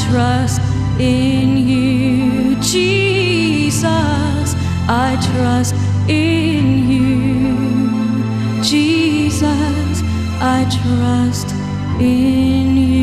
trust in you, Jesus. I trust in you, Jesus. I trust in you.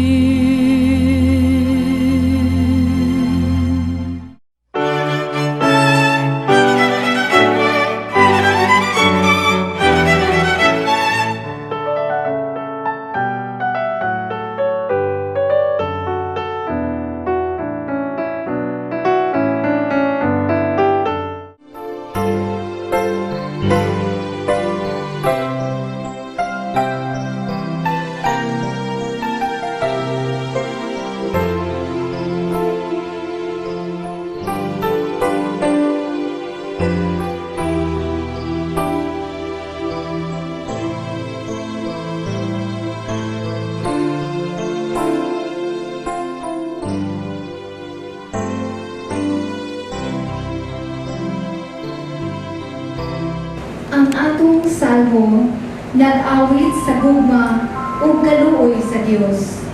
Ang atong salmo nag-awit sa gugma ug kaluoy sa Dios.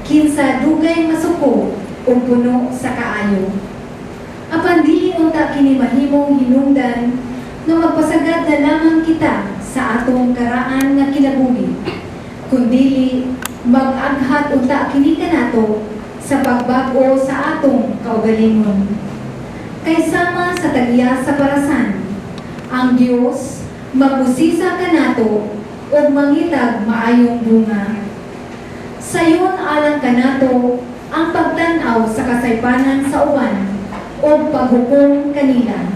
Kinsa dugay masuko ug puno sa kaayo. Apan dili unta kini mahimong hinungdan nga magpasagad na lamang kita sa atong karaan nga kinabuhi. Kundili mag-aghat unta kini kanato sa pagbag-o sa atong kaugalingon. Kay sama sa tag-iya sa parasan, ang Dios mag-usisa kanato ug mangitag maayong bunga. Sayon alang kanato ang pagtan-aw sa kasaypanan sa uban ug paghukom kanila.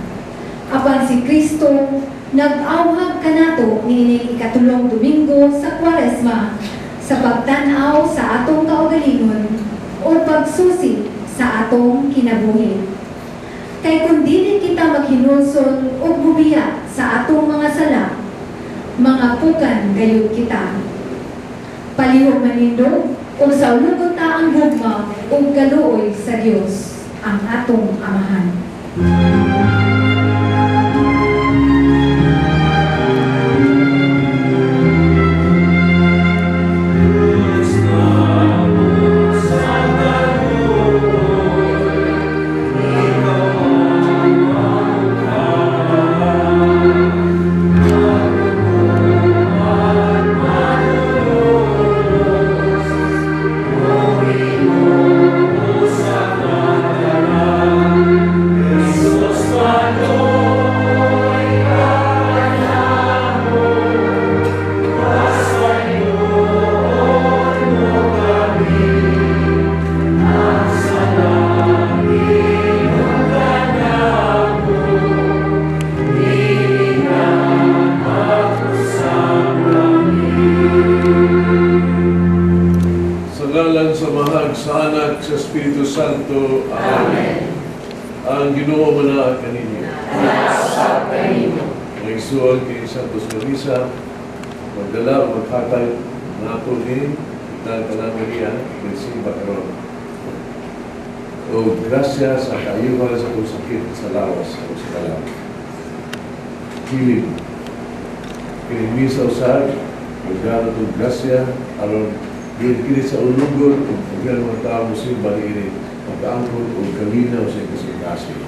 Apan si Kristo nag-awhag kanato niining ikatulong Domingo sa Kwaresma sa pagtan-aw sa atong kaugalingon o pagsusi sa atong kinabuhi. Kay kung dili kita maghinulsol o bubiya sa atong mga sala, mga pukan gayud kita. Palihog manindog ug saulugon ta ang gugma ug kaluoy sa Dios, ang atong Amahan. Sa ngalan sa Amahan, sa Anak, sa Espiritu Santo. Amen. Ang Ginoo manaa kaninyo. Mga igsuon kay Santos nga Misa, magdala o maghatag nato ni kitang tanang niya simba karon. O grasya sa kaayuhan sa atong sakit sa lawas o sa kalam. Healing. Kini misa usab, magdala itong grasya aron diin kini sa ulugon ug pagyan mga tao mosimba niini makaangkon og kalinaw sa kasing-kasing.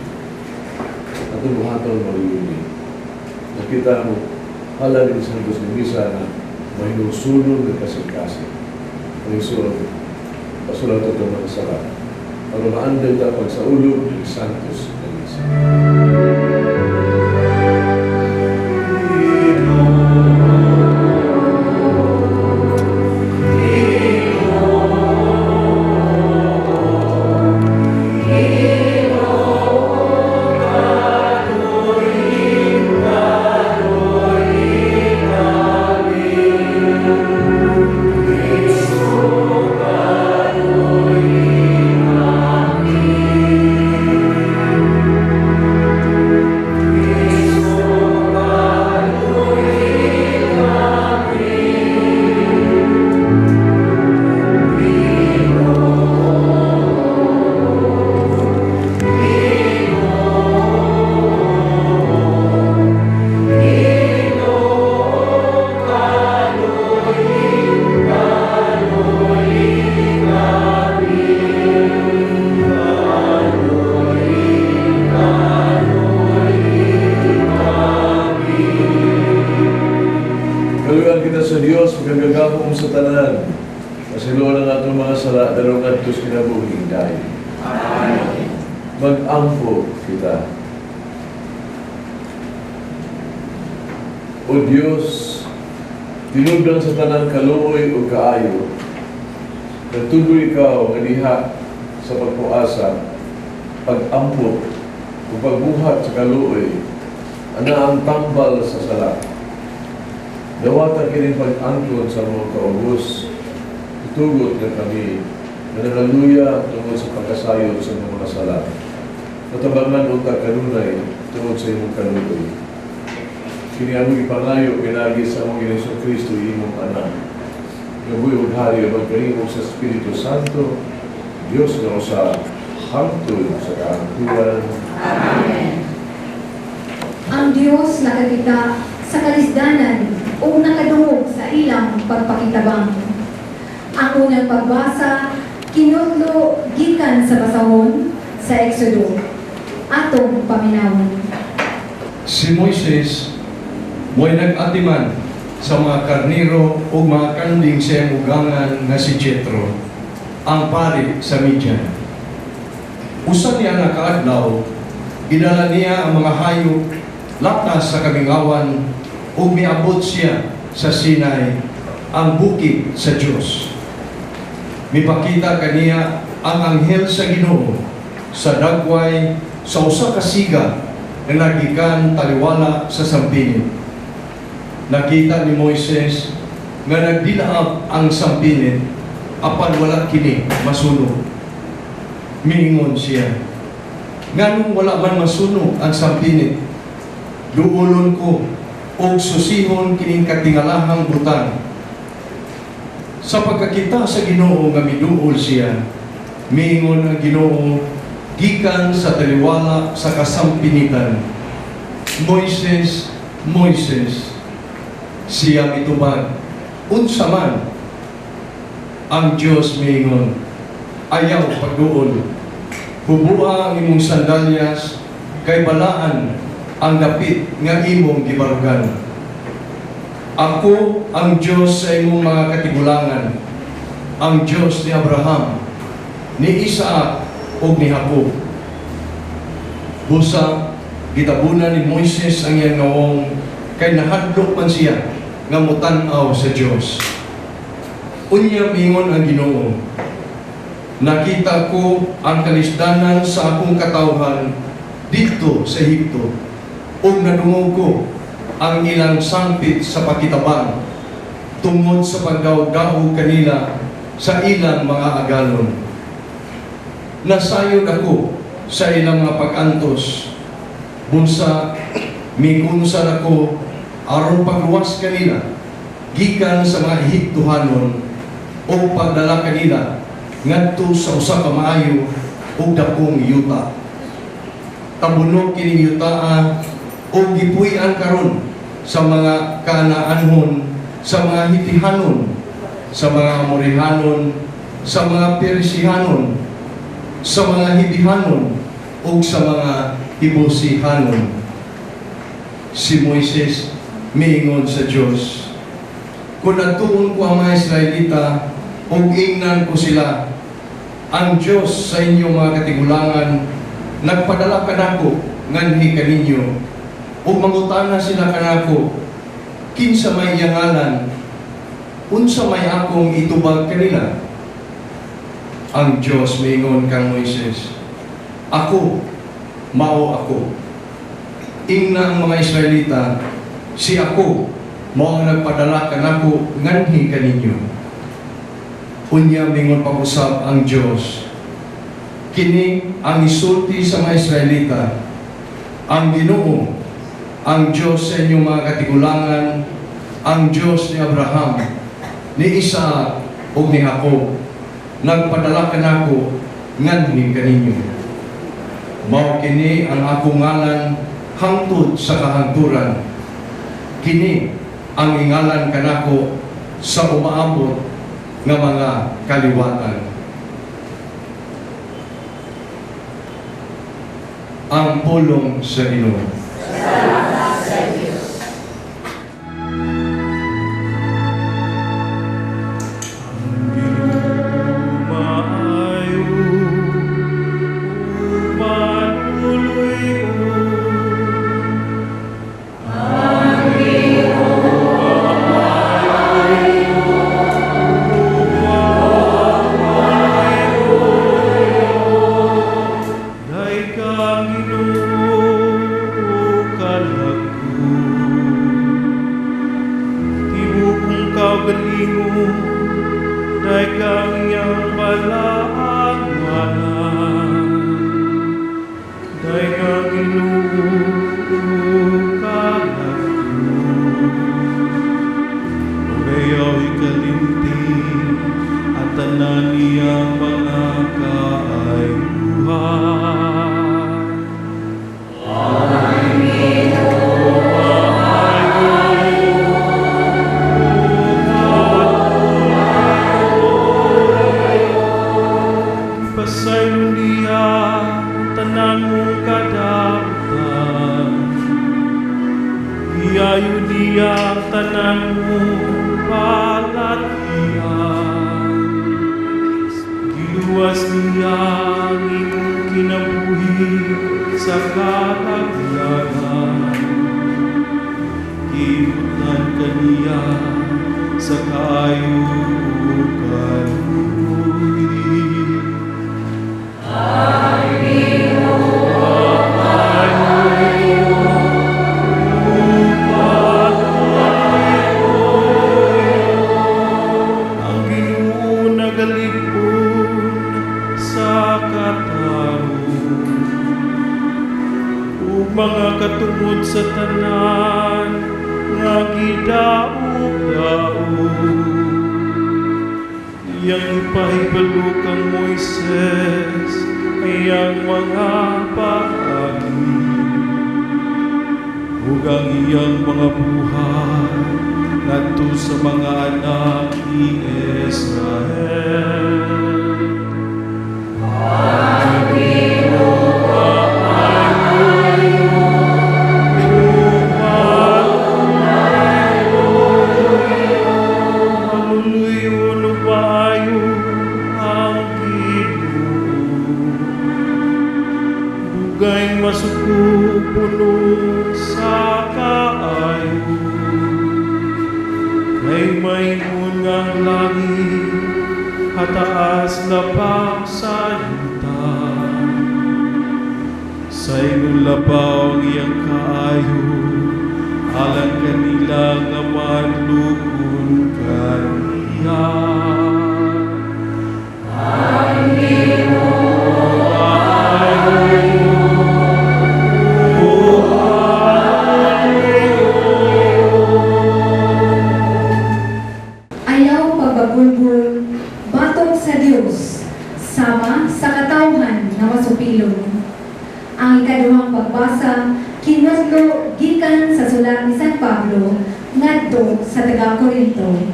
Atong buhaton maluyuni. Nakita mo, hala ni Santos ni Misa na mahinulsulon ng kasing-kasing. Ang isuot, pasulat ito mga sala. Para maanday ta pagsaulog ni Santos na Misa. Makagagahom sa tanan, pasayloa ang atong mga sala, dalhon ngadto sa kinabuhing dayon. Amen. Mag-ampo kita. O Dios, tinubdan sa tanang kaluoy ug kaayo, nagtudlo ikaw nga diha sa pagpuasa, pag-ampo ug pagbuhat sa kaluoy, ana ang tambal sa sala. Dawata kining pag-angkon sa among kaubos, itugot nga kami nga nangaluya tungod sa pagkasayod sa among mga sala. Matabangan unta kanunay tungod sa imong kaluoy. Kini among ipangayo pinaagi sa among Ginoong Kristo, imong Anak, nga buhi ug hari uban kanimo sa Espiritu Santo, Dios nga usa hangtod sa kahangturan. Amen. Ang Dios nakakita sa kalisdanan ug nakadungog sa ilang pagpakitabang. Ang unang pagbasa kinutlo gikan sa basahon sa Exodo. Atong paminawon. Si Moises mo'y nag-atiman sa mga karniro ug mga kanding sa iyang ugangan nga si Jetro, ang pari sa Midian. Usa niya nga kaadlaw, gidala niya ang mga hayop latas sa kamingawan ug miabot siya sa Sinai, ang bukid sa Dios. Mipakita kaniya ang anghel sa Ginoo sa dagway sa usa ka siga nga nagikan taliwala sa sampinit. Nakita ni Moises nga nagdilaab ang sampinit apan wala kini masunog. Miingon siya, "Nganong wala man masunog ang sampinit? Duolon ko og susihon kining katingalahang butang." Sa pagkakita sa Ginoo nga miduol siya, miingon ang Ginoo gikan sa taliwala sa kasampinitan, "Moises, Moises." Siya mitubag, "Unsa man?" Ang Dios miingon, "Ayaw pagduol. Hubua ang imong sandalyas kay balaan ang dapit nga imong gibarugan. Ako ang Dios sa imong mga katigulangan, ang Dios ni Abraham, ni Isaac ug ni Jacob." Busa gitabunan ni Moises ang iyang nawong kay nahadlok man siya nga mutan-aw sa Dios. Unya mingon ang Ginoo, "Nakita ko ang kalisdanan sa akong katawhan didto sa Ehipto ug nadungog ko ang ilang sangpit sa pakitabang tungod sa pagdaog-daog kanila sa ilang mga agalon. Nasayod ako sa ilang mga pag-antos. Busa mikunsan ako aron pagluwas kanila gikan sa mga Ehiptohanon o pagdala kanila ngadto sa usa ka maayo ug dakong yuta. Tabunok kining yutaa ug gipuy-an karon sa mga Kanaanhon, sa mga Hitihanon, sa mga Amorihanon, sa mga Perisihanon, sa mga Hibihanon, ug sa mga Hibusihanon." Si Moises miingon sa Dios, "Kung adtuon ko ang mga Israelita ug ingnan ko sila, 'Ang Dios sa inyong mga katigulangan nagpadala kanako nganhi kaninyo,' ug mangutana sila kanako, 'Kinsa may iyang ngalan?' Unsa may akong itubag kanila?" Ang Dios miingon kang Moises, "Ako, mao ako. Ingna ang mga Israelita, si ako mao ang nagpadala kanako nganhi kaninyo." Unya mingon pag-usab ang Dios, "Kini ang isulti sa mga Israelita: Ang Ginoo, ang Dios sa inyong mga katigulangan, ang Dios ni Abraham, ni Isaac ug ni Jacob, nagpadala kanako nganhi kaninyo. Mao kini ang akong ngalan hangtod sa kahangturan. Kini ang ingalan kanako sa umaabot nga mga kaliwatan." Ang pulong sa Ginoo. Salamat sa Diyos. kaugalingon, daig ang iyang balaang ngalan. Daig ang Ginoo ug kalatyon. Ug ayaw ikalimti ang tanan niyang mga kaayuhan. Pasaylo niya ang tanan mong kadautan. Iayo niya ang tanan mong balatian. Giluwas niya ang imong kinabuhi sa kalaglagan. Gibutan ka niya sa kaayo ug kaluoy. Ang Ginoo nagalig-on sa katarong ug mga katungod sa tanan nga gidaog-daog. Iyang ipahibalo kang Moises ay ang mga paagi ug ang iyang mga buhat ngadto sa mga anak ni Israel. Maluluyon ug maayo ang Ginoo. Dugay masuko, puno sa kaayo. Kay maingon nga ang langit hataas labaw sa yuta, sa ingon labaw ang iyang kaayo alang kanila nga mahadlokon kaniya. Ang Ginoo maayo, ug maayo. Ayaw pagbagulbol, batok sa Dios, sama sa katawhan nga masupilon. Ang ikaduhang pagbasa, kinutlo gikan sa sulat ni San Pablo ngadto sa taga Korinto.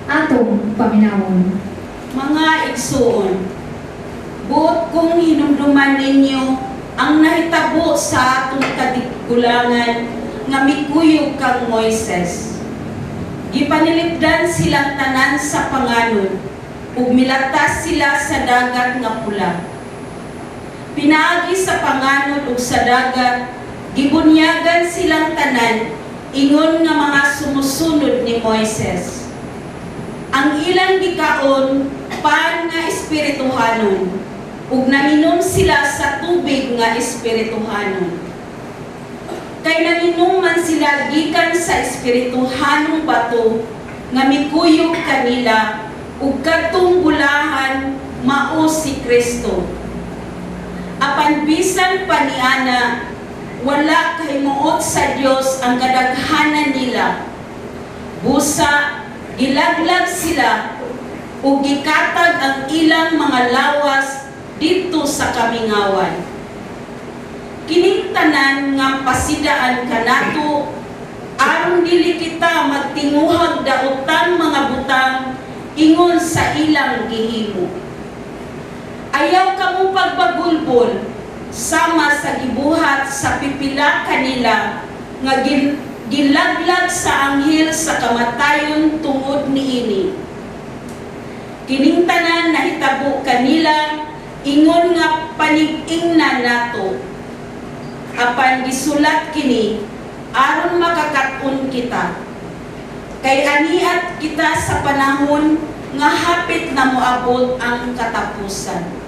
Atong paminawon. Mga igsuon, buot kong hinumduman ninyo ang nahitabo sa atong katigulangan nga mikuyog kang Moises. Gipanilipdan silang tanan sa panganod ug milatas sila sa Dagat nga Pula. Pinaagi sa panganod ug sa dagat, gibunyagan silang tanan ingon nga mga sumusunod ni Moises. Ang ilang gikaon, pan nga espirituhanon, ug nanginom sila sa tubig nga espirituhanon. Kay nanginom man sila gikan sa espirituhanong bato nga mikuyog kanila, ug kadtong bulahan mao si Kristo. Apan bisan pa niana, wala kahimuot sa Dios ang kadaghanan nila. Busa, gilaglag sila ug gikatag ang ilang mga lawas didto sa kamingawan. Kining tanan nga pasidaan kanato aron dili kita magtinguhag daotang mga butang ingon sa ilang gihimo. Ayaw kamo pagbagulbol sama sa gibuhat sa pipila kanila nga gilaglag sa anghel sa kamatayon tungod niini. Kining tanan nahitabo kanila ingon nga panig-ingna nato. Apan gisulat kini aron makakaton kita. Kay aniat kita sa panahon nga hapit na moabot ang katapusan.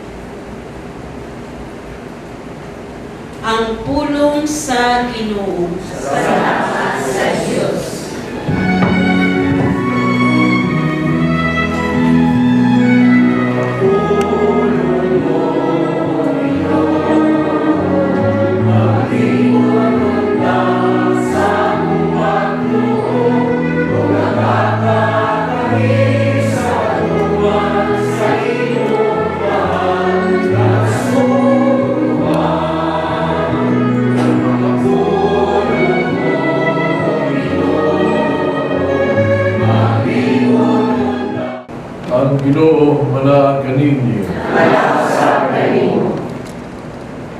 Ang pulong sa Ginoo. Salamat sa Diyos. Ginoo manaa kaninyo. Sa kanimo.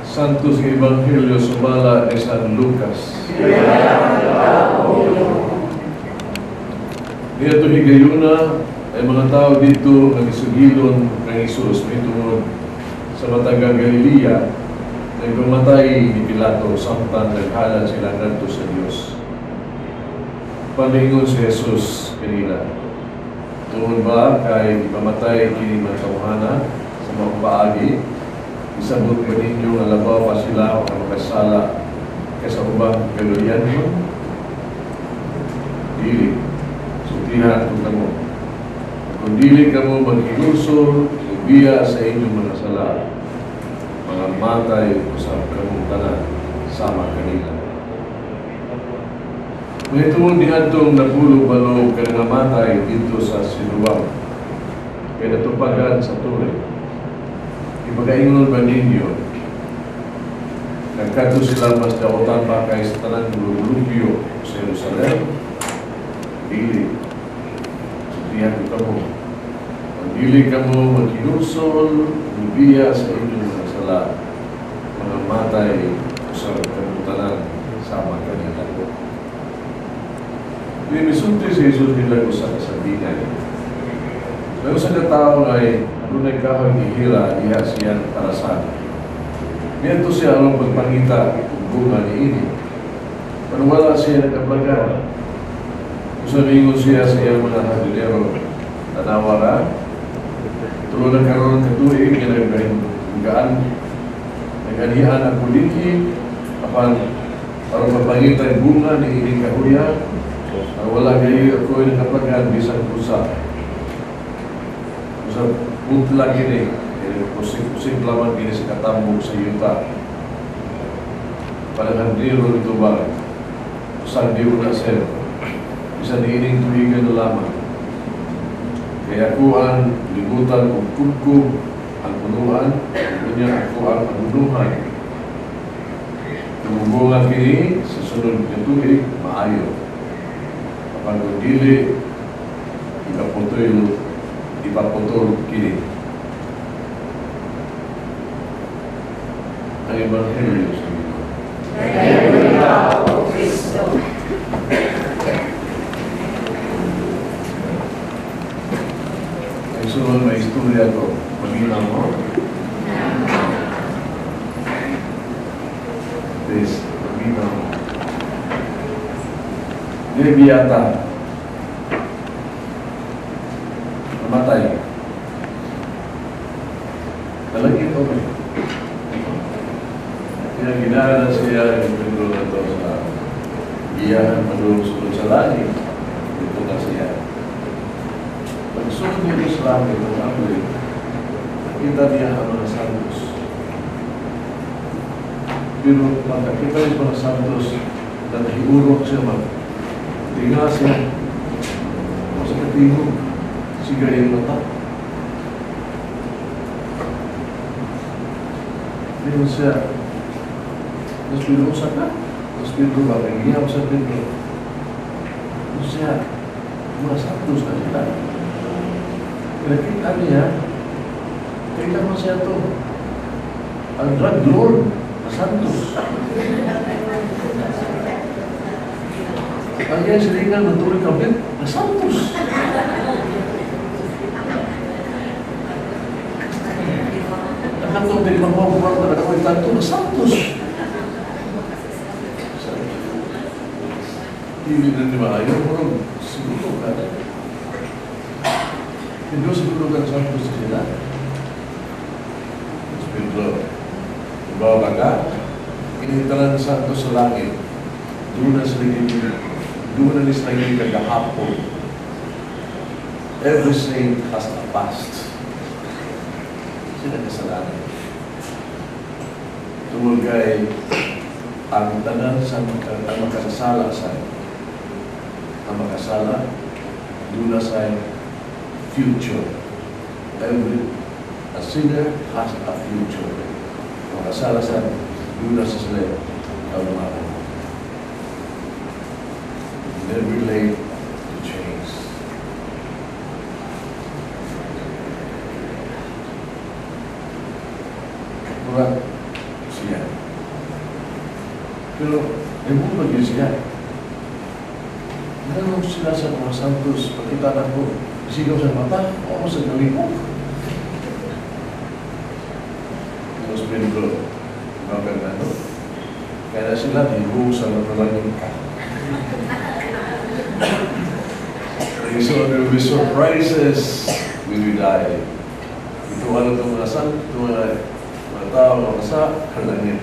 Santos nga Ebanghelyo sumala ni San Lucas. Niadto higayuna ay mga tao dito nga gisugilon kang Hesus mahitungod sa matag Galilea nga gipamatay ni Pilato samtang naghalad sila ngadto sa Dios. Paniingon si Jesus kanila, "Tungod ba kay gipamatay kini mga tawhana sa maong paagi, isabot ba ninyo nga labaw pa sila nga makasala kaysa ubang Galileanon? Dili, sultihan ko kamo. Kung dili kamo maghinulsol, biya sa inyong mga sala, mga matay usab kamong tanan sama kanila." Mahitungod niadtong napulo balo ka nangamatay didto sa Siloam, kay natupagan sa tore. Ipakaingon ba ninyo, nagkadto sila mas daotan pa kaysa tanang gulugulugyo sa Jerusalem? Dili. Sultihan ko kamo. Kung dili kamo maghinulsol, mubiya sa inyong mga sala, mga matay usab kamong tanan sama kanila. Misulti si Jesus nila usa ka sabingay. May usa ka tawo ay adunay kahoy ni hira diha sa iyang tarasan. Niadto siya aron pagpangita og bunga niini. Pero wala siya nakaplagan. Usa miingon siya sa iyang mga hardinero, "Tanawa ra, tulo na karon ka tuig nga naggaan naganihan ako dinhi apan aron mapangita ang bunga ni ining kahuya, ang wala kayo ako nakaplagan bisan usa. Usa putla kini, eh, kusik-kusik lamang kini sa katambok sa yuta." Parang hardinero nitubag, "Usag di na, sir, bisan niining tuigan na lamang. Kay akoang libutan og kubkob ang punuan, unya ako ang abunuhan. Kung mobunga kini sa sunod nga tuig, maayo. Apan kung dili, ipaputol kini." Ang Ebanghelyo sa Ginoo. Daghang ikaw, O Kristo. Ang sunod may istorya ko. Paminaw mo? Please, paminaw mo. Dili biyata. Namatay. Nalagyan ko eh. Kaya ginana siya yung Pedro na to sa iyahan padung sulod sa langit. Dito na siya. Pagsulod dito sa langit, ang abli, nakita niya ang mga santos. Pero pagkakita niya sa mga santos, na nahiurok siya mag tinga siya. O sa katingog, siga yung mata. Pero siya, Mas Pedro, usa ka? Mas Pedro ba? Nagiyaw sa Pedro. O siya, mga santos na sila. Nakita niya, kailan mo siya to? Ang drug lord, na santos. Ang yan silingan ng tuloy kabit, na santos. Ang katong di makuha na ako'y tanto na santos. Hindi na ni maayo, pero siguro ka na. Hindi siguro ka santos sila. Mas Pedro, ibaw ka ka, initalan santos sa langit, doon na sila doon na sila kagahapon. Every saint has a past. Sila kasalanan. Tungod kay ang tanan sa ang makasasala sa ang makasala, doon na sa future. Every a sinner has a future. Ang makasala sa doon na sa sila kalungatan. Never late to change. Nganong sila sa mga santos, pagkita na ko, sigaw sa mata, ako sa galipok. Diyos Pedro, mga Fernando, kaya sila, di sa matalangin ka. So there will be surprises when we die. Ito ano itong mga santo, mga tao, mga sa langit.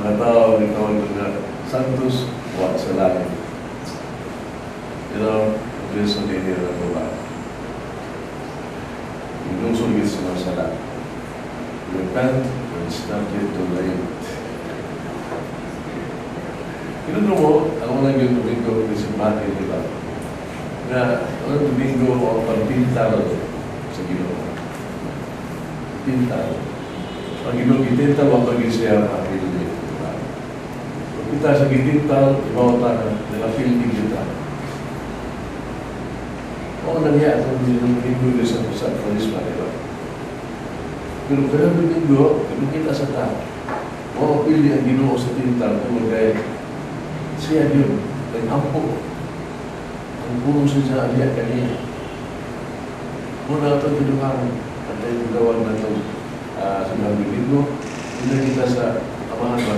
Mga tao, ito mga santos, wa sa langit. This ang hindi na ito ba? Inusol sa mga sala. Repent when it's not yet too late. Inunod mo, ang unang yung Domingo, di simbahan, di ba? Nga, ang Domingo, ang pagpintal sa Ginoo. Pintal. Pag Ginoo gitintal, wag pag siya mapildi. Diba? Pag kita sa gitintal, ibaw ta na, nagapildi kita. Oo, nangyari itong Domingo sa Karisma, di ba? Pero kaya Domingo, kita sa tao. Oo, pili ang Ginoo sa tintal, tungod kay siya yun, nag-ampo. Ang pulong siya aliya kaniya. Muna ito tinuhan, at tayo gawan na ito sa mga Domingo, hindi kita sa amahan ba?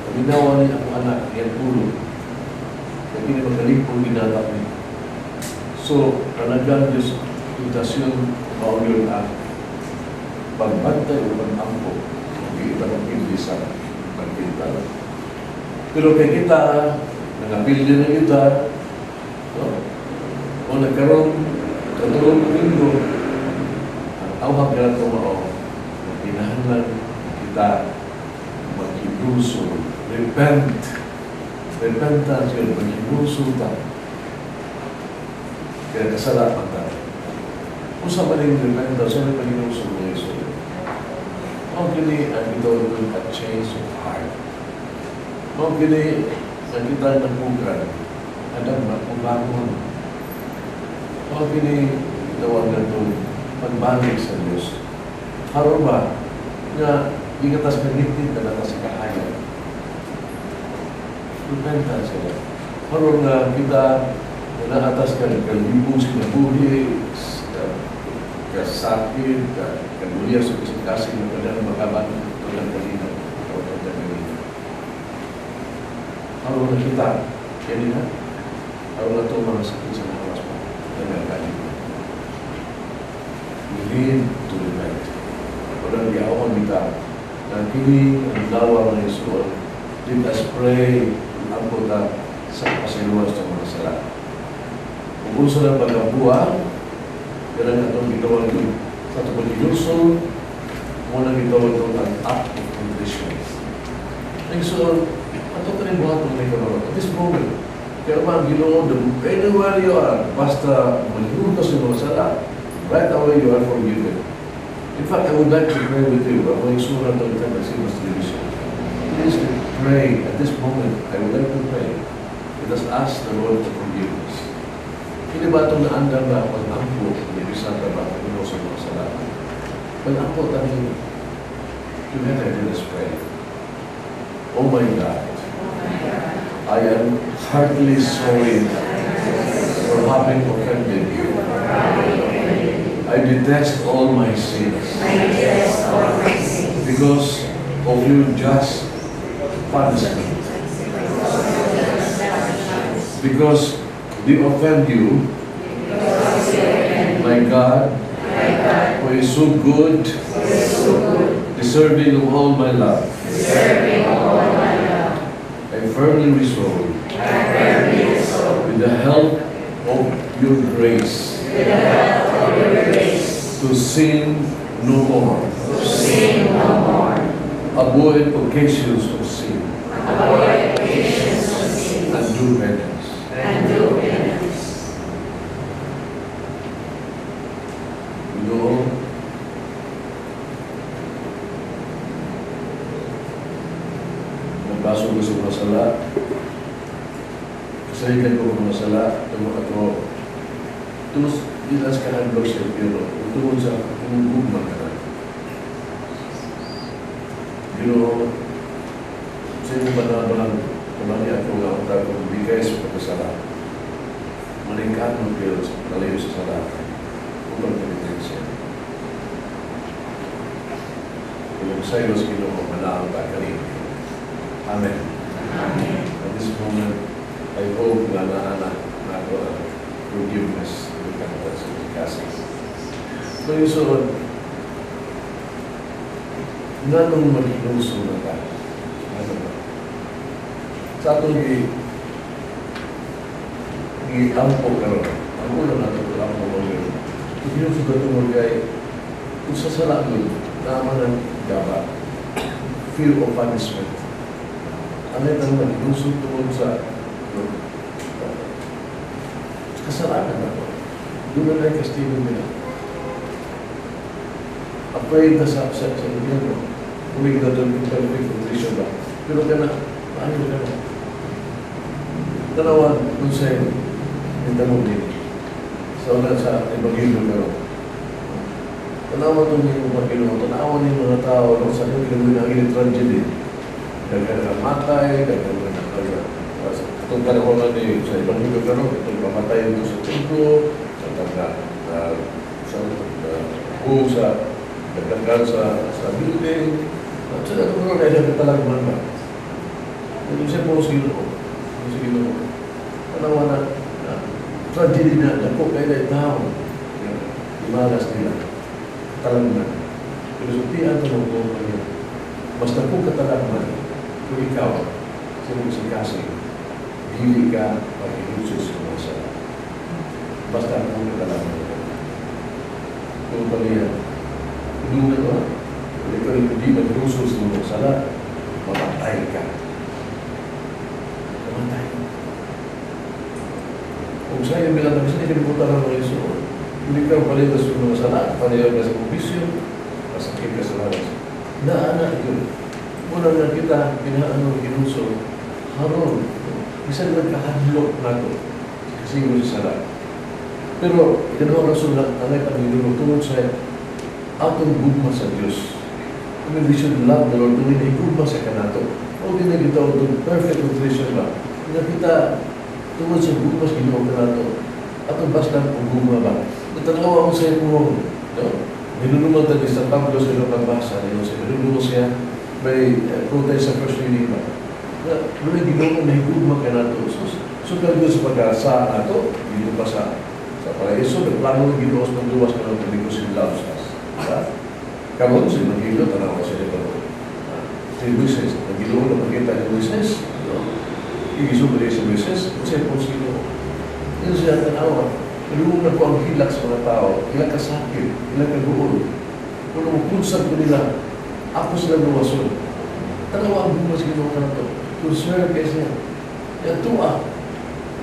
Paminawa niya ang anak, niya pulong. Kaya hindi makalipong ginatap niya. So, talagang Diyos, invitasyon, mao yun ang pagbantay o pag-ampo, hindi ito magpili sa pagpintal. Pero kay kita, nangapildi na kita, no? O nagkaroon, katulong Domingo, ang awag na ito mao, kinahanglan kita maghinulsol, repent, repentance yun, maghinulsol ta. Kaya kasala man tayo. Kung sa maling repentance, sa maling paghinulsol mo Yesu. Mao kini ang gitawag a change of heart. Mao kini ang kita nagpugan, adang makubangon. Mao kini gitawag na ito pagbalik sa Diyos. Karon ba nga gigatas kanitin na nata sa kahayag. Repentance sila. Karon nga kita naatas ka kalibong sa kinabuhi, kasakit, kaguliya sa kasing-kasing na kanyang makaban tulang kalina, o tulang kalina. Karon na kita, kaya na, karon na ito mga sakit sa lawas pa, nagagaling. We need to repent. Walang giawan kita, na kini ang lawa ng Yesus, let us pray, ang ta sa pasiluwas ng mga sala. Kung unsa na pagkabuha, ganang atong gitawag yung sa atong paghinulsol, muna gitawag itong ang act of contrition. So, ato ka rin buhat ng may karoon. At this moment, kaya man, Ginoo, anywhere you are, basta maghulog ka sa mga sala, right away you are forgiven. In fact, I would like to pray with you. Ako yung surat ng time sa Simas Television. Please pray. At this moment, I would like to pray. Let us ask the Lord to forgive us. Hindi ba itong naandam na pag-ampo, may bisa ka ba, puno sa mga sala? Pag-ampo, tayo, together, let us pray. Oh my God, I am heartily sorry for having offended you. I detest all my sins because of your just punishment. Because they offend you, my God, who is so good, deserving of all my love. I firmly resolve, with the help of your grace, to sin no more, avoid occasions of sin, and do penance. Ginoo, nagbaso ko sa mga sala, kasalikan ko sa mga sala, tungod ato, tungod dilas ka handlog sa impyerno, tungod sa imong gugma ka na. Ginoo, sa imong banabalang, kamani ako nga ang tagong bigay sa pagkasala. Malingkanon kayo kalayo sa sala. Upang penitensya. Kung sa iyo sa Ginoo, manaang ta kanin. Amen. Amen. At this moment, I hope nga naa na nato ang forgiveness, repentance, and kasing. So yung sunod, nganong maghinulsol na ta? Ano ba? Sa atong gi-ampo karon, ang una nato ampo mo yun. Hinulsol ka tungod kay kung sa sala yun, naman ang gaba. Fear of punishment. Ano yung tanong maghinulsol tungod sa kasalanan nato? Doon na tayo kastigo nila. Afraid na sa impyerno. Uwi na doon yung perfect condition ba? Pero ka na, paano ka na? Tanawan, kung sa yung tanong din. Sa una sa Ebanghelyo karon. Tanawan itong yung mga Ginoo, tanawan yung mga tao, no, sa yung ginagawa ng ilang tragedy. Daghan na matay, daghan na itong panahon na ni sa Ebanghelyo karon, itong pamatay dito sa templo, sa taga sa sa dagdagan sa building. At sa itong mga kaya katalagman ba? Ito siya po sa Ginoo. Sa Ginoo. Tanawan na, na tragedy na dako kay na tao. Imalas nila. Katalagman. Pero sa tiyan ito mo kanya, mas dako katalagman kung ikaw sa mong sikasing, dili ka paghinulsol sa mga sala. Basta akong katalagman. Kung pa niya, hindi na, kung ikaw hindi maghinulsol sa mga sala, mamatay ka. Mamatay. Kung sa'yo bilang kami sa kalibutan ng mga Iso, hindi ka palitan sa mga sala, palitan ka sa bisyo, masakit ka sa lawas. Naana yun. Una nga kita, ginaano, ginulsol, haron, bisan nagkahadlok nato, kasi yung sa sala. Pero, ikaduhang rason na angay ang Ginoo tungod sa atong gugma sa Dios. I mean, we should love the Lord tungod na gugma sa kanato. O di na kita itong perfect contrition ba? Nga kita tungod sa gugma sa Ginoo kanato. Atong basta ang gugma ba? Natanawa mo sa imo, no? Niluluman tayo sa Pablo sa iyong pagbasa, niyo sa niluluman siya may protest sa first reading ba? Na doon Ginoo na higugma kanato. So kalbo sa pagkasa nato, dito pa sa paraiso, nagplano ng Ginoo sa pagluwas kanato because He loves us. Diba? Karon sa Ebanghelyo, tanaw sa ito. Si Moises, ang Ginoo na makita ni Moises, no? Igisubli si Moises, kung siya po sa Ginoo. Yun siya tanawa. Tulungan na po ang hilak sa mga tao, ilang kasakit, ilang kaguol. Kung mupunsad ko nila, ako sila luwason. Tanawa ang gugma sa Ginoo kanato. Concern kay siya. Yan tuwa.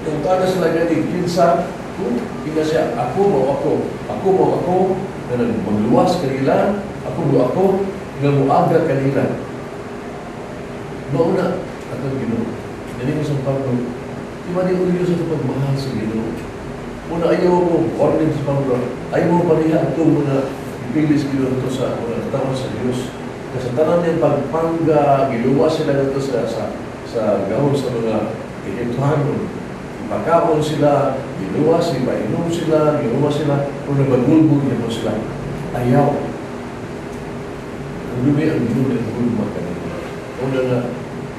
Yung tala sila gani, kinsa, kung kina siya, ako mo ako, ako mo ako, na magluwas kanila, ako mo ako, nga muaga kanila. Mauna, atong Ginoo. Dili mo sa Pablo, di ba di uliyo sa pagmahal sa Ginoo? Una, ayaw mo, warning sa Pablo, ayaw mo paniha itong mga ipili sa Ginoo ito sa mga katawan sa Diyos. Kasi tanan niyang pagpangga, giluwas sila dito sa gahom sa mga Egyptohanon. Ipakaon sila, giluwas, ipainom sila, giluwas sila, kung nabagulbog niya mo sila. Ayaw. Ang lumi ang Ginoo ng gugma kanila. Una nga,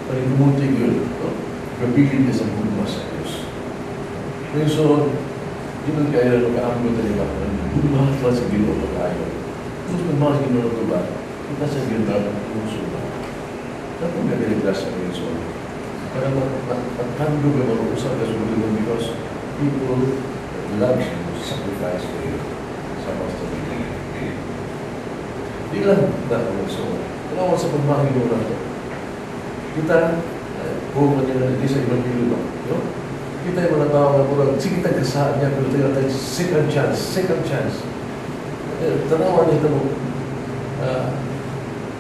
panigumutig yun, no? Gabilin niya sa gugma sa Diyos. Ngayon, so, di man kaya makaambot na nila, gugma ka sa Ginoo na tayo. Kung magmahal sa Ginoo na ba, kita sa Ginoo na puso ba? Dapat nga galing sa Ginoo. So, para magtando ka mag-usap ka sa Ginoo because people that loves you sacrifice for you sa Master. Di lang na so, tanawan sa pagmahal Ginoo nato. Kita, kung man nila di sa Ebanghelyo ba, no? Kita yung mga tao na murag, sige tayo kasaan niya, pero tayo tayo second chance, second chance. Tanawan nito mo,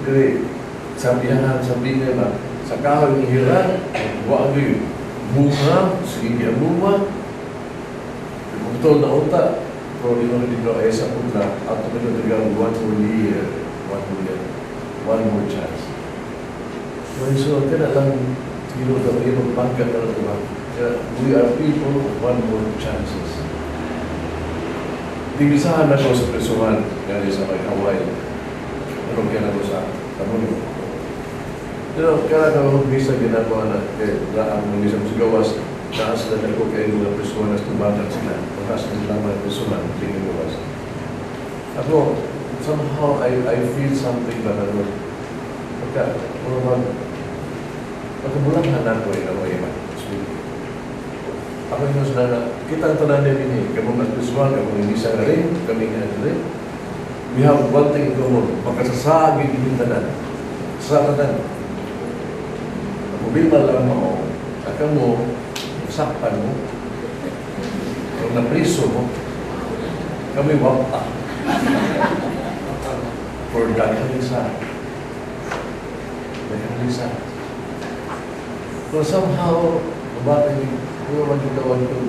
diri, sa biyahan, sa bingay ba, sa kahoy ng hira, wa gyud bunga, sige ang bunga, bugtol na unta, pero di mo dito ay sa punta, at tumilo taga one more year, one more year, one more chance. Well, so, kaya lang, Ginoo daw, yung magpangga na ito ba? Yeah, we are people of one more chances. Dinisahan ako sa prisuhan gani sa may Hawaii. Ano kaya na ko sa Tamuno. Pero kaya na misa ginagawa na kay ang misa sa gawas, taas na ako kay mga prisuhan na tubakan sila. Taas na sila mga prisuhan, tingin gawas. Ako, somehow I feel something ba na pagka, mga mag, pagkabulangan ako in a way, man. Ako yung na kita ang tanan din ini, kamo mas prisuhan, kamo inisa na rin, kami nga na rin. We have one thing in common, makasasagi din tanan. Sa tanan. Ang problema lang mo, aka mo, sakpan mo, kung napriso mo, kami wapa. For daghang isa. Daghang isa. So somehow, mabata ni Kuya man yung tawag ko,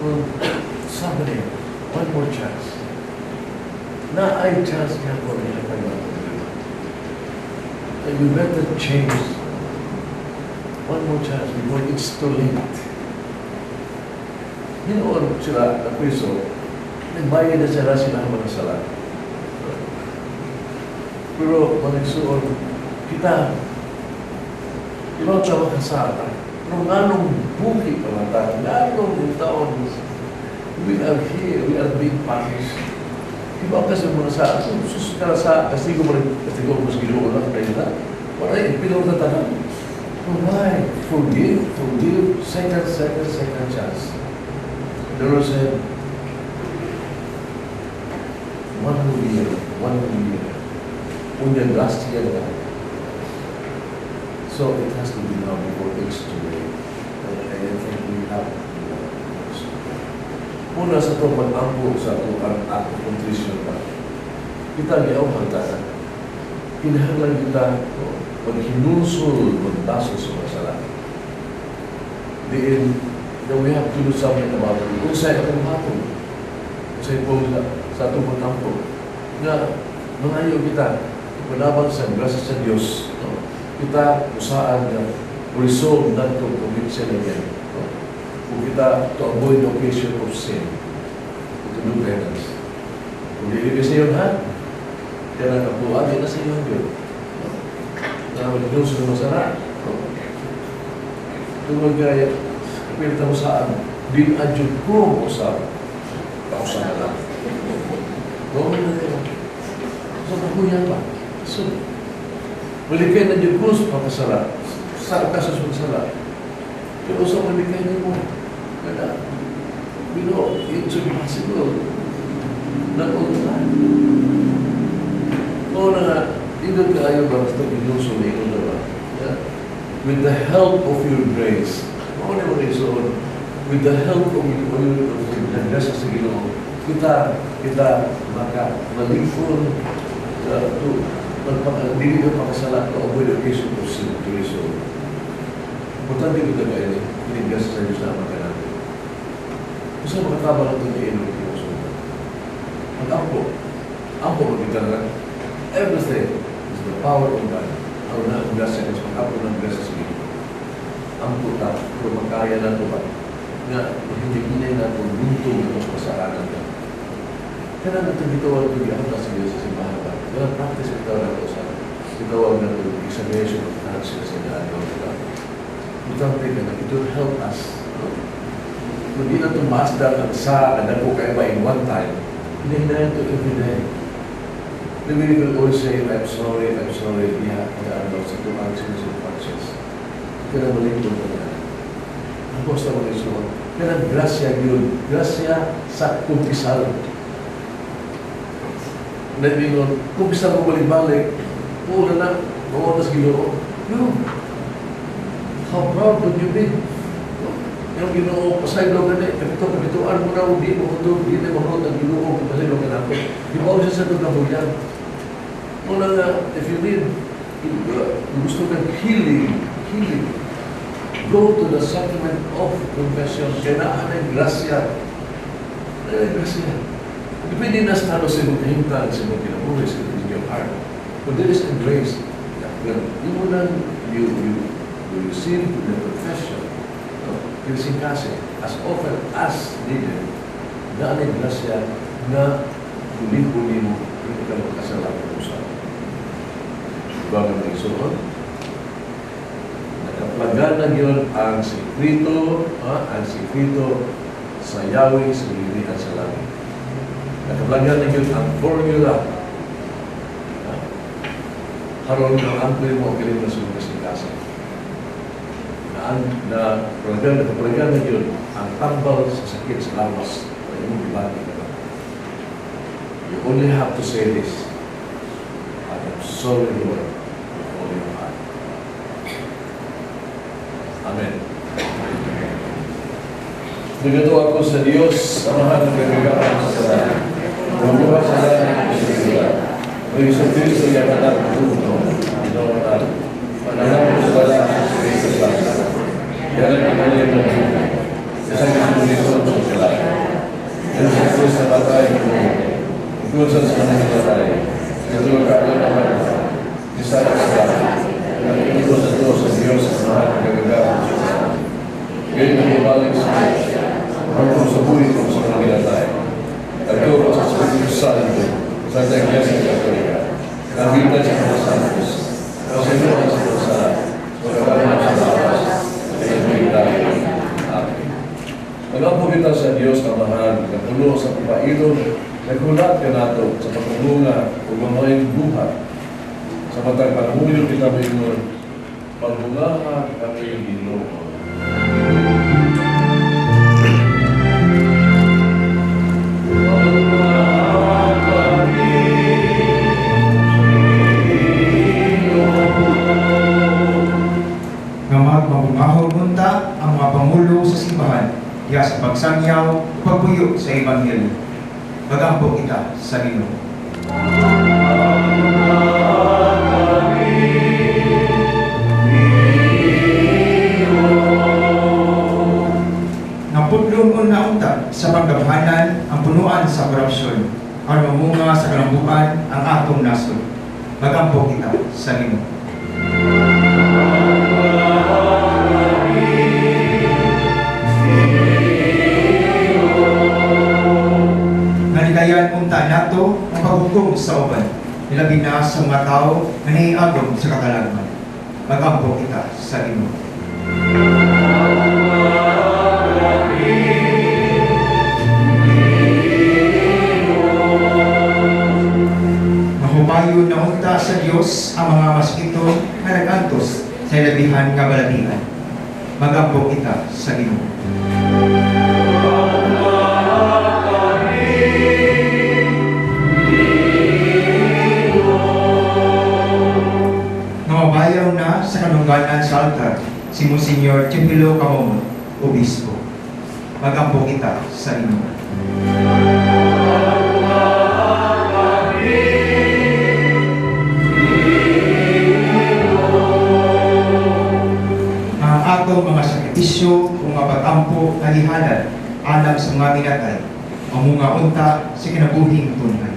kung sabi niya, one more chance. Na ay chance niya ko niya pa. You better change. One more chance before it's too late. Hinoon sila na priso, nagbayad na sila sila ang mga sala. Pero mga igsuon, kita, ibaw sa makasata, pero nganong buhi pa man ta, nganong taon, we are here, we are being punished. Iba kasi mo na sa, sus ka sa, kastigo mo rin, kastigo mo sa Ginoo lang, kayo na. Wala, ipinaw na tanan. But why? Forgive, forgive, second, second, second chance. The Lord said, one more year, one more year. Unya last year na. So it has to be now before it's too late. And I think we have to do that. Una sa ito, mag-ampo sa ito ang act of contrition ba? Kita giawhan ta. Kinahanglan kita, no, maghinulsol, magbaso sa mga sala. Diin, that we have to do something about it. Kung sa itong hatol, sa itong sa atong pagtampo, nga mangayo kita, manabang sa grasya sa Dios, no? Kita usaan nga resolve not to commit sin again. No? Kung kita to avoid the occasion of sin, to do penance. Kung dili ka sa iyo, ha? Kaya nakabuha, di na sa iyo yun. No? Na magdulso ng masara. No? Tungod kaya, kapilta mo saan, di adyo ko mo sa pausa na lang. No, na yun. So, kahuyan ba? So, malikay na dyan ko sa pagkasala. Sa kaso sa pagkasala. Pero sa malikay ni mo, kaya, it's impossible. Not all the time. Oo na nga, indot kaayo ba, basta ginuso na ingon na ba? Yeah. With the help of your grace. Mao na mo isuon. With the help of your grasya sa Ginoo, kita maka malingkod to magpaka dili ka makasala, to avoid the occasion of sin, to resolve. Importante kita kayo ni kining grasya sa Diyos na natin. Kung sa makatabang ito ni Eno, mag-ampo. Ampo magkita na everything is the power of God. Ang na ang grasya is mag-ampo ng grasya sa Ginoo. Ampo ta, pero makaya na ito ba? Nga, hindi na ito buntong na itong kasalanan ka. Kaya na ito gitawag ito giamta sa Diyos sa simbahan ba? Kaya practice bitaw na ito sa gitawag na ito examination of conscience sa daan ba? Importante ka na, it will help us. No? Kung di na ito maasdan ang sa anak ko kaya ba in one time, hinahinayan ito every day. The we will always say, "I'm sorry, I'm sorry," yeah, ano, sa itong conscience of conscience. Kaya malingkod ka na. Ang basta mo isuot. Kaya grasya yun. Grasya sa kumpisal. Nagingon, kumpisal mo balik-balik, oo na na, mawatas Ginoo. No. How proud would you be? Yung Ginoo, pasaylo gani, kapito, kapituan mo na, di mo kundo, di na mahurot ang Ginoo, pasaylo ka na ako. Di ba siya sa itong kabuyan? Muna nga, if you need, gusto ka healing, healing, go to the sacrament of confession. Kaya naa na grasya. Naa grasya. Depende na sa talo sa imong kahimtang, sa imong kinabuhi, sa in your heart. But there is a grace. Well, you mo lang, you receive the confession. No? Kasing-kasing, as often as needed, naa nay grasya na bulig-on nimo kung ikaw magkasala kung usab. Diba, mga igsoon? Nakaplagan na yun ang sekreto, ang sekreto sa Yahweh sa gingharian sa langit. Nakaplagan na yun ang formula. Aron nga angkoy mo ang galing na sa kasing-kasing. Na nakaplagan na yun ang tambal sa sakit sa lawas na imong gibati ka. You only have to say this: "I am sorry, Lord," with all your heart. Amen. Nagatuo ako sa Diyos, Amahan ng kagagahan sa langit. Mabuhat sa langit sa sila. O Hesus Kristo, iyang anak bugtong, Ginoo nato. Mananap sa balaan sa Espiritu Santo. Yan ang kinalim ng buhay. Isang Jesucristo sa kalangit. Sa krus namatay ko. Kung sa mga namatay, ito ang kaagaw naman. Isa sa langit. Nagtuo sa Diyos sa Diyos, Amahan ng kagagahan sa langit. Ngayon ang bumalik sa Diyos. Hanggang sa buhay ko sa mga ginatay. Nagtuo sa Espiritu Santo, sa Iglesia Katolika. Nabita sa mga santos. Sa inyo ang sa sa pagkakaroon sa lawas. Ay buhay tayo. Amen. Magampo kita sa Diyos Amahan, nagpuno sa pagpailog, naghulat kanato sa pagpamunga ug mga buhat. Sa matag pangamuyo kita moingon, "Pagbungaha kami, Ginoo." Nga magmabungahog unta ang mga pangulo sa simbahan diha sa pagsangyaw ug pagpuyo sa ebanghelyo. Magampo kita sa Ginoo. Nga pudlon na unta sa paggamhanan ang punuan sa korupsyon aron mamunga sa kalambuan ang atong nasod. Magampo kita sa Ginoo. Nalikayan unta nato ang paghukom sa uban, ilabi na sa mga tao nga nahiagom sa katalagman. Magampo kita sa Ginoo. Mahupayon na unta sa Dios ang mga masakiton nga nag-antos sa ilabihan nga balatian. Magampo kita sa Ginoo. Nga mabayaw na sa kadungganan sa altar si Monsignor Teofilo Camomot, Obispo. Magampo kita sa Ginoo. Ang atong mga sakripisyo o mga pag-ampo nga gihalad alang sa mga minatay, mamunga unta sa kinabuhing tunhay.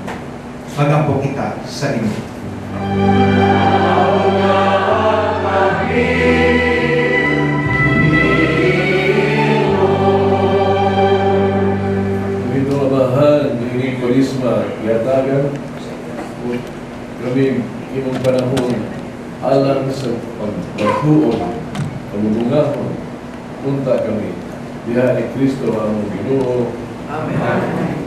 Magampo kita sa Ginoo. Ito Amahan, niining Kwaresma, gihatagan kami imong panahon alang sa paghuon, pagbubungahon, unta kami. Diha ni Kristo ang Ginoo. Amen.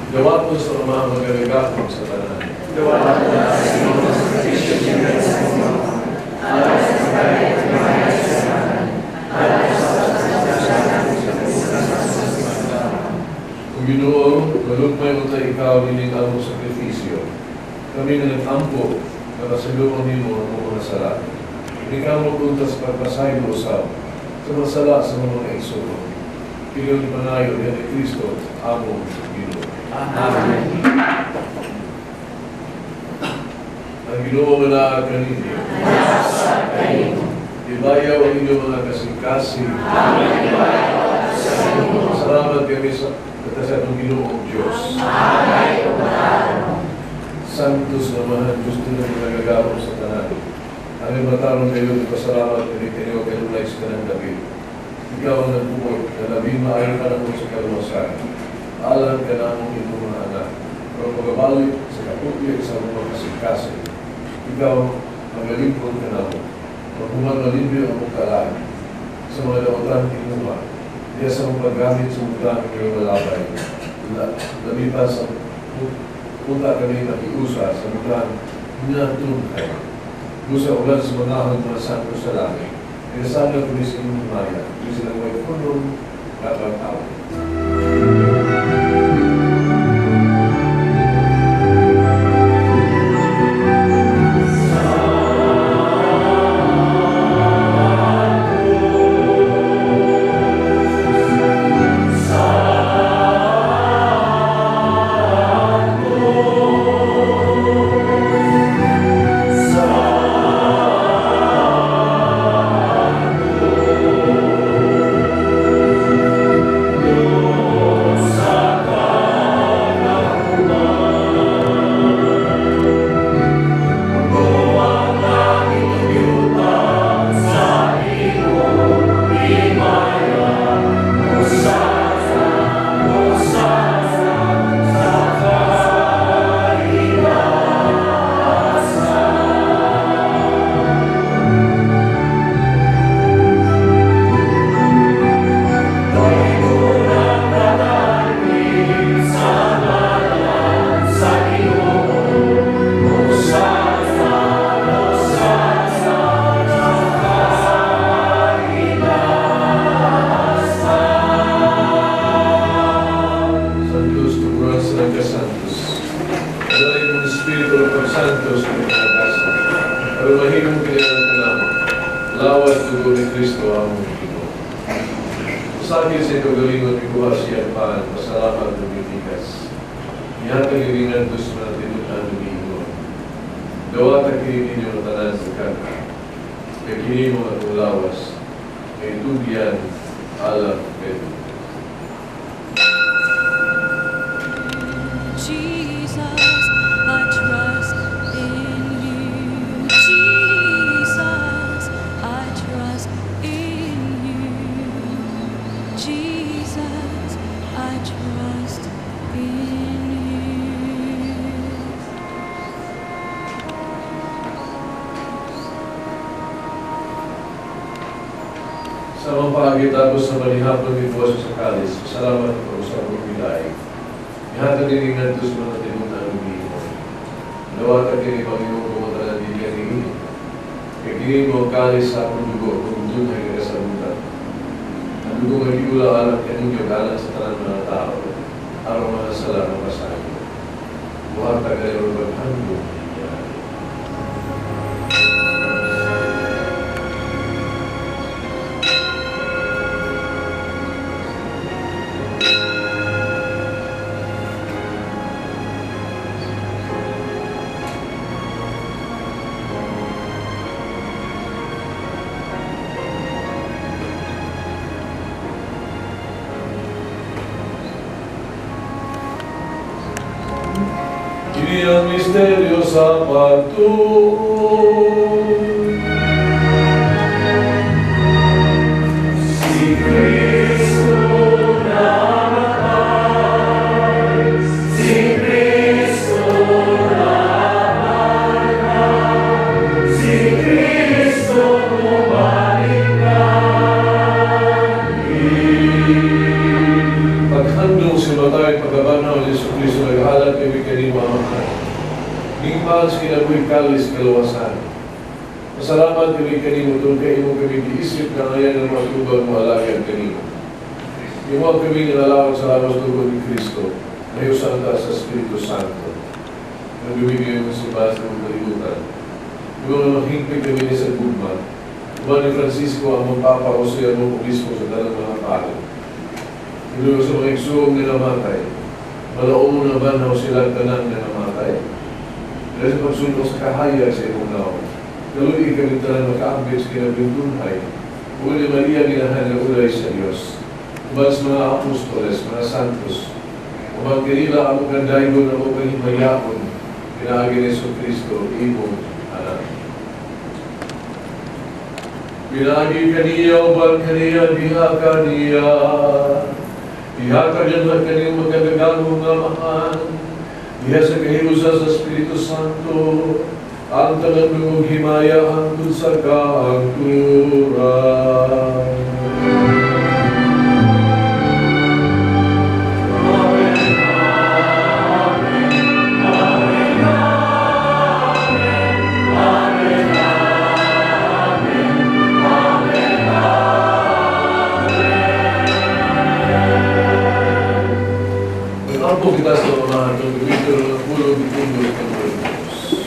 Dawaton sa Ama ang magagahom sa tanan. Dawaton sa Ginoo sakripisyo gikan sa Ginoo. Alang sa tagay at himaya sa simbahan. Alang sa Kung Ginoo, malugmay mo ta ikaw nining among sakripisyo. Kami nga nag-ampo, nga pasaylon nimo ang among mga sala. Ikaw mo punta sa pagpasaylo usab sa mga sala sa mga igsoon. Kini panayo ni Kristo, among Ginoo. Amen. Ang Ginoo manaa kaninyo. Ibayaw ang inyong mga kasing-kasing. Salamat kami sa sa atong Ginoong Diyos. Santos Amahan, gusto na nagagahom sa tanan. Aming matarong kayo, pasalamat kami kanyo kanunay sa tanang David. Ikaw ang nagbuot na labing maayo ka namo sa kaluwasan. Alang ka namong imong mga anak. Pero pagkabalik sa kaputli sa mga kasing-kasing, ikaw ang galingkod ka namo. Maghuman malimpyo ang mong kalag sa mga dautan kinuha. Diya sa mong paggamit sa butang iyong malabay. Labi pa sa punta kami nakiusa sa butang nga tunhay. Busa ulan sa mga ahon mga santo sa langit. Pinasanga kami sa inyong himaya. Kami silang may punong kapag-awit. Santos, tuguran sa nagkasantos. Dali mong Espiritu ng pagsantos ng mga kasa. Aron mahimong kini kanamo. Lawas dugo ni Kristo among Ginoo. Sa akin sa iyang kaugalingon, mikuha siya ang pan, pasalamat ug mitikas. Nihatag ini ngadto sa mga tinun-an ug miingon: "Dawata kini ninyo nga tanan ug kan-a. Kay kini mao akong lawas, nga itugyan alang kaninyo." Jesus, I trust in you. Jesus, I trust in you. Jesus, I trust in you. Sa mga paagi tapos sa manihapon mikuha siya sa kalis, pasalamat ug pag-usab ug milaig. Nihatag ini ngadto sa mga tinun-an ug miingon: "Dawata kini Panginoon kamo tanan gikan niini. Kay kini mao ang kalis sa akong dugo kung dunhay nga kasabutan. Ang dugo nga giula alang kaninyo ug alang sa tanan mga tao, aron mga sala mapasaylo. Buhata kayo paghandom niya." Kini ang misteryo sa pagtuo. Si Kristo namatay, si Kristo nabanhaw, si Kristo bumalik na. Paghandong sa matay pagkabanhaw. Amahan Hesus Kristo, naghalad kami kanimo, Amahan. Gigmaan sa kinabuhi kalis kaluwasan. Pasalamat kami kanimo tungod kay imo kami giisip na ngayon ng mga tubag mo alagad kanimo. Imo kami nilalawag sa lawas dugo ni Kristo, nahiusan ta sa Espiritu Santo. Nang gawin mo sa base ng kalibutan. Imo nga maghingpit kami ni sa gugma. Uban ni Francisco ang mong Papa o siya mong Obispo sa tanang mga pari. Imo sa mga igsuong nga namatay. Malaumon na banhaw sila tanan nga namatay. Dahil sa pagsulong sa kahayag sa imong nawong. Kaluoy kami tanan makaambit sa kinabuhing dunhay. Ug ni Maria ginahan nga ulay sa Dios. Uban sa mga apostoles, mga santos. Uban kanila amo kang daygon, amo kang himayaon. Pinaagi ni Hesus Kristo, imong anak. Pinaagi kaniya, uban kaniya, diha kaniya. Ihatag ang kaniyang magkagagamo nga Amahan. Diha sa kahiusa sa Espiritu Santo, ang tanan mong himaya hangtod sa kahangturan. Nag-ampo kita sa Amahan, ng gawin ng pulong itundo ng Diyos.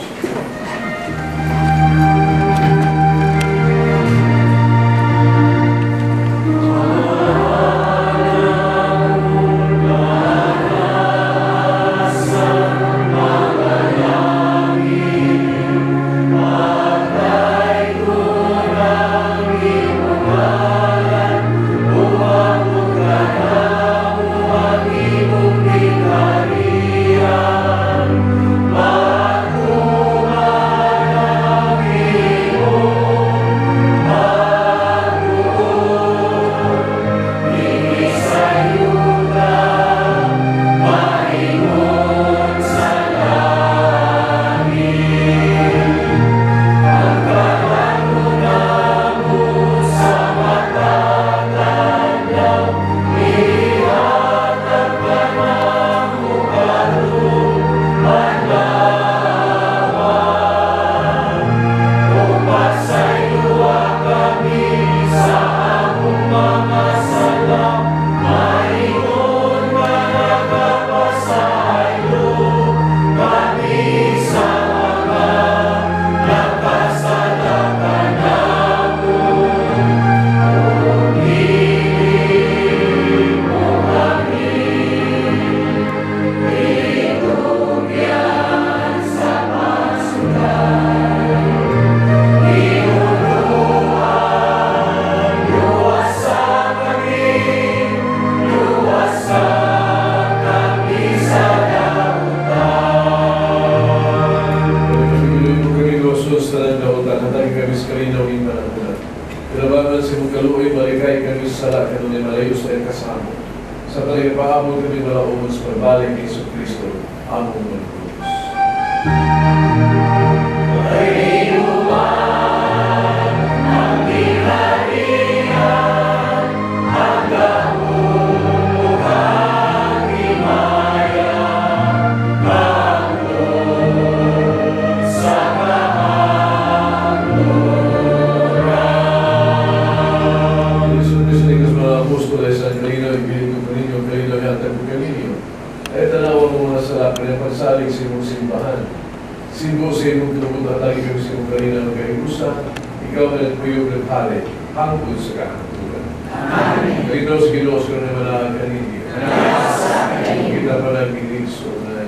Kinabangan sa imong kaluoy, malikay kami sa sala, kanunay malayo sa iyang kasamo. Sa paamot kami malaumon sa pagbalik ni Hesus Kristo, among Manluluwas. Yesu Kristo ikaw sa mga apostoles, ang kalinaw, ibilin ko kaninyo, ang kalinaw, ihatag ko kaninyo. Ay tanawa mo mga sala, kanya pagsalig sa imong simbahan. Sibo sa imong tungkol hatagi kami sa imong kalinaw ng kahiusa, ikaw na nagpuyog naghari, hangtod sa kahangturan. Amen. Kalinaw sa Ginoo sa naman ang kaninyo. Kita pa lang giligso na.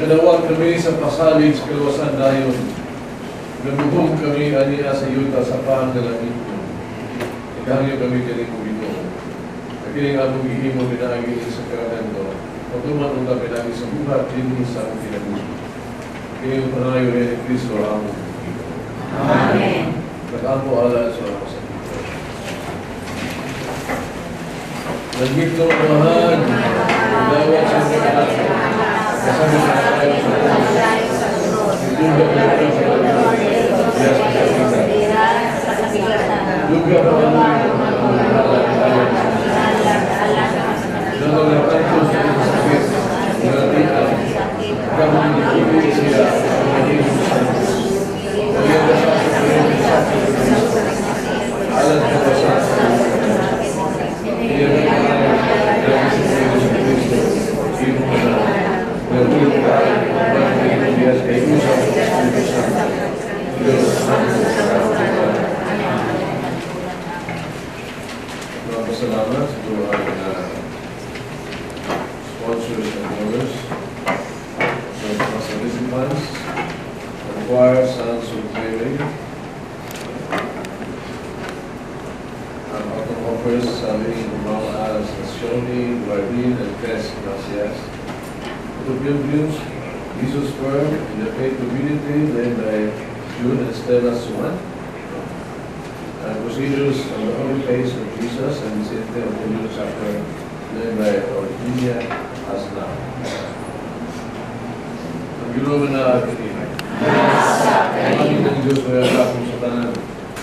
Nakadawat kami sa pasalig sa kaluwasan dayon. Naguhom kami aniya sa yuta sa pangalangit mo. Ikahangyo kami kanimo, Ginoo. Ang kining among gihimo pinaagi sa karangan, pagtuman unta pinaagi sa buhat dinhi sa among kinabuhi. Kini pangayo ni Kristo among Ginoo. Amen. Nag-ampo alang sa mga kasakitan. Langitnong Amahan, dawat sa inyong anak, kasama sa kayo sa Diyos. Duga pa sa Yes, sa kasakitan. Duga pa Nangangatan sa sakit, nalatian, kami nagpili siya, ang Jesus sa Diyos. Kaya sa alang sa Iya sa Kristo, imong anak, nagulong ka, Diyos kay usap sa Espiritu Santo. Diyos ang Salamat sa tuwang sponsors and donors, sa mga participants, the choir, Sons of Mary, ang atong offers sa aming mga as Shoni, Guardin, and Tess Gracias. The Pilgrims, Jesus Firm, in the Faith Community, led by June and Stella Swan. And Procedures on the Holy Face of Jesus and Vicente of the New Chapter, led by Ordinia Asna. Ang Ginoo na kanina. Ang ng Diyos na yakapong sa tanan.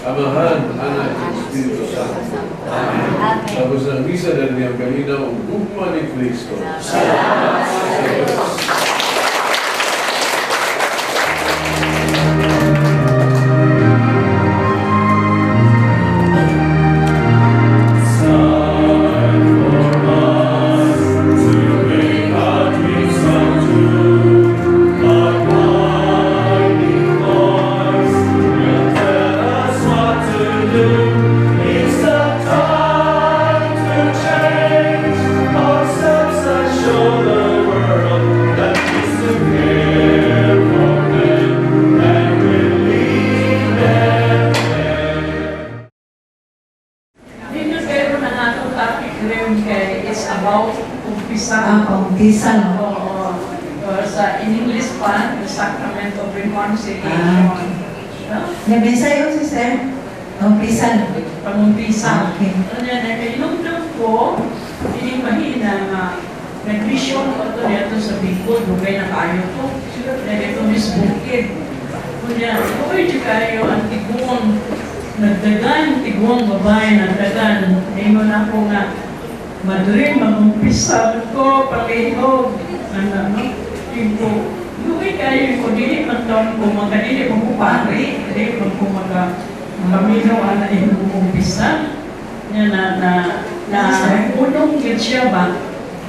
Amahan, Anak, at Espiritu Santo. Amen. Tapos ang misa na niyang kalinaw, ug gugma ni Kristo. Salamat sa Diyos. Time for us to make our dreams come true. A guiding voice will tell us what to do. It's the time to change ourselves and show the world that we still care for them and will lead them there. Ninyo pero na atong topic rin kay it's about kumpisal. Ah, kumpisal. Oo. Sa in English pa, the Sacrament of Reconciliation. No? Nabisay o si sir? Kumpisal. Pangumpisa. Ah, okay. Ano yan, eh, kay inumdum ko, ini mahina nga, nag-mission ko ito dito sa Bicol, dugay na kayo to. Na dito Miss Bukid. Kunya, uy, di kayo ang tiguang, nagdagan, tiguang babae, nagdagan. Ingon ako nga, Madre, mangumpisal ko, palihog. Ano, no? Igo, dugay kayo ko, dili man taon ko, mga dili man ko pari, dili man ko maka, kamino, ana, inuumpisa. Nya na unong gid siya ba,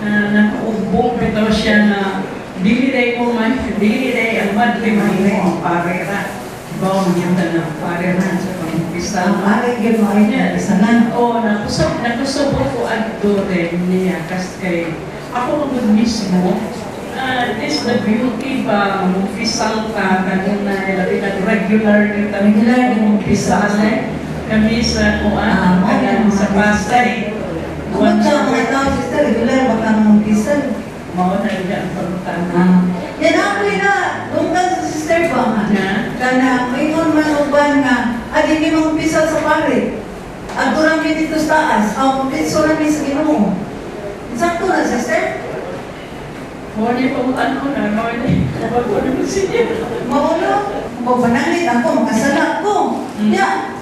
na nakaugbong bitaw siya na dili day ko man, dili day ang madre mahimo ang pare ra. Bawo yun na pare ra sa pangumpisa. Ang pare gyud mo ay kumpisalan. Oo, nakusab ko adto rin niya kasi kay ako magud mismo, this the beauty ba, mumpisal ka, kanina, labi na regular din kami. Regular din. Mumpisal eh. Kami sa kuan, Ah, sa Pasay. Kung sa mga tao, sister, regular baka mumpisal. Mao na rin ang pangutana. Ah. Yan ako na, tungkol sa sister ba nga? Na? Kana, maingon man uban nga, ah, di mangumpisal sa pare. Adto ra mi dito sa taas, ang kumpiso ra mi sa Ginoo. Sakto na, sister? Mao ni pangutana ko na, mao ni, bago na mo siya. Maulo, kung pananglit ako, makasala ko. Ya,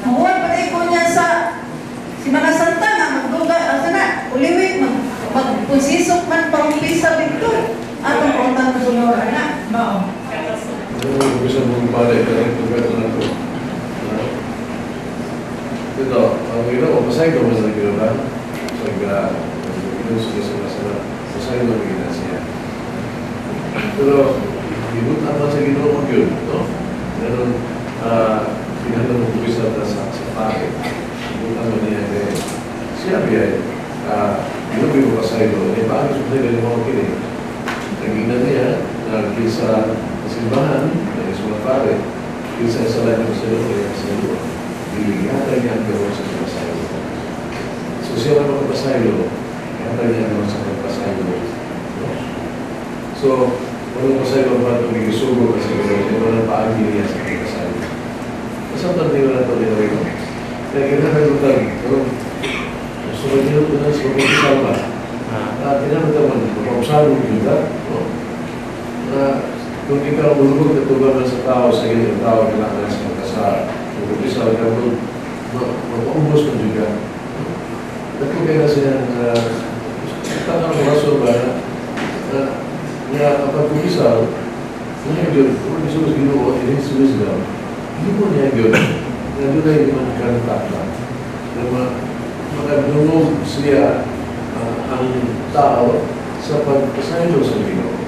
mahuway pa ko niya sa Simana Santa nga, magduga, asa na, uliwit, magpusisok man pangumpisa dito. Atong kontan sa Lord, anak. Mao. Kung gusto mong pare, pero ito na ito. Ito, ang Ginoo, pasaylo mo sa Ginoo ba? Sa Ginoo sa sa pasaylo mo gina siya. Pero, ibut naman sa Ginoo yun, no? Meron, kinahanglan mo buwisa na sa pare. Ibut naman niya kay siya biyay, Ginoo mo pasaylo, eh, paano sa pasaylo mo kini? Nagina niya, na Kinsa sa simbahan, kaya sa mga pare, kinsa sa sala niya pasaylo, kaya pasaylo. Dili gihatag niya ang gahom sa pagpasaylo. So siya man magpasaylo, gihatag niya ang gahom sa pagpasaylo. No? So, kung pasaylo ba ito, gisugo kasi gano'n, ito ang paagi niya sa pagpasaylo. Kasabtan din na ito din rin. Kaya kinahanglan mo tayo, pero gusto niyo ito na sa pagpasaylo ba? Tinawag naman, mapausahan mo yun ka, no? Na kung ikaw mulubog na tuban sa tao, sa iyong tao, kailangan sa magkasara. Kung umpisa ka mo, mapaubos mo juga. Dako kaya na siya na, tanga ng rason ba na, na, na kapag kumpisal, na yun, kung gusto sa Ginoo in His wisdom, hindi mo niya yun, na doon ay managkanta ba, na makadungog siya ang tao sa pagpasaylo sa Ginoo.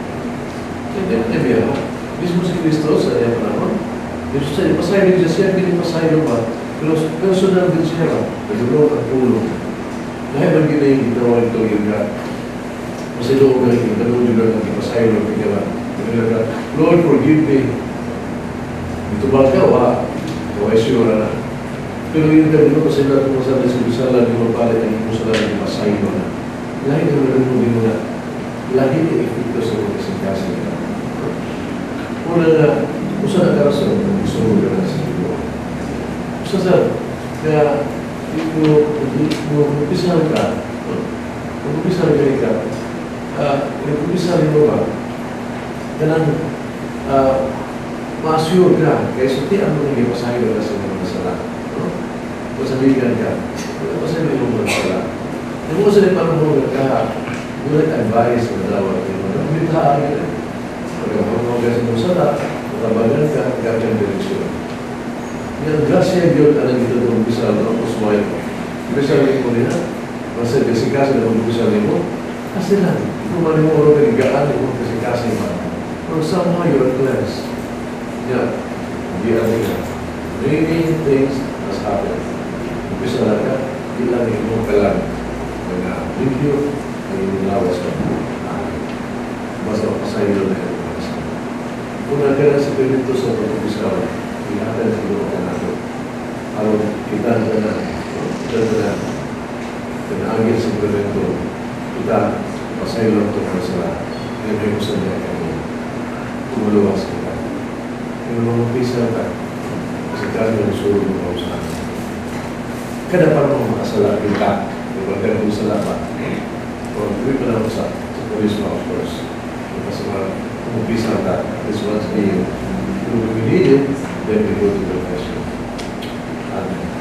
Hindi mo niya. Mismo si Kristo sa iyang panahon, mismo sa pasaylo siya siya, pinipasaylo ba? Pero personal din siya ba? Nagulong ang pulong. Dahil man gina yung ginawa ito yun nga, masilo ko yung ganun yun ang ipasaylo, kanya ba? "Lord, forgive me." Ito ba ka? Wa. O ay sure na. Pero yung ganun kasi lahat mo sa sa di mo palit ang imo sa di pasaylo na. Lahi na meron mo din na lahi na epekto sa mga kasing-kasing ka. Una nga, usa na karason, gusto mo ka na sa Ginoo. Usa sa, kaya, kung umpisal ka, no? Kung umpisal ka ka, kung umpisal mo ba, kanang, ma-assure ka, kaya sa ti ang mga ipasaylo na sa mga sala. No? Pasaligan ka, pasaylo yung mga sala. Hindi mo sila parang mga ka, doon advice na dawat mo. Nagbitaan ka na. Pagka sa mga sala, matabagan ka, gagawin direksyon. Yung grasya yun ang nagito ng umpisa, no? Usmay mo. Umpisa mo nila, basta kasi na umpisa mo, kasi lang, kung man mo oro kanigaan mo kasi kasi man. Or somehow you are cleansed. Yeah, hindi ano nga. Many things has happened. Umpisa na ka, di lang imong kalang mga limpyo, ay imong lawas ka. Basta pasaylo na yung mga sala. Una ka na sa permito sa pag-umpisa, ihatag sa Ginoo ka nato. Aron kita na kita na pinaagil sa permito, kita pasaylo ito mga sala. Ngayon mo sa niya kami. Tumuluwas kita. Yung mga umpisa ka, kasi kami ang sulog mo sa akin. Kada pa mo makasala kita, di ba? Kada kung sala pa. O, hindi pa naman sa charisma, of course. Kasi mga umumpisa ka, at least once a year. Pero when we need it, then we go to confession. Amen.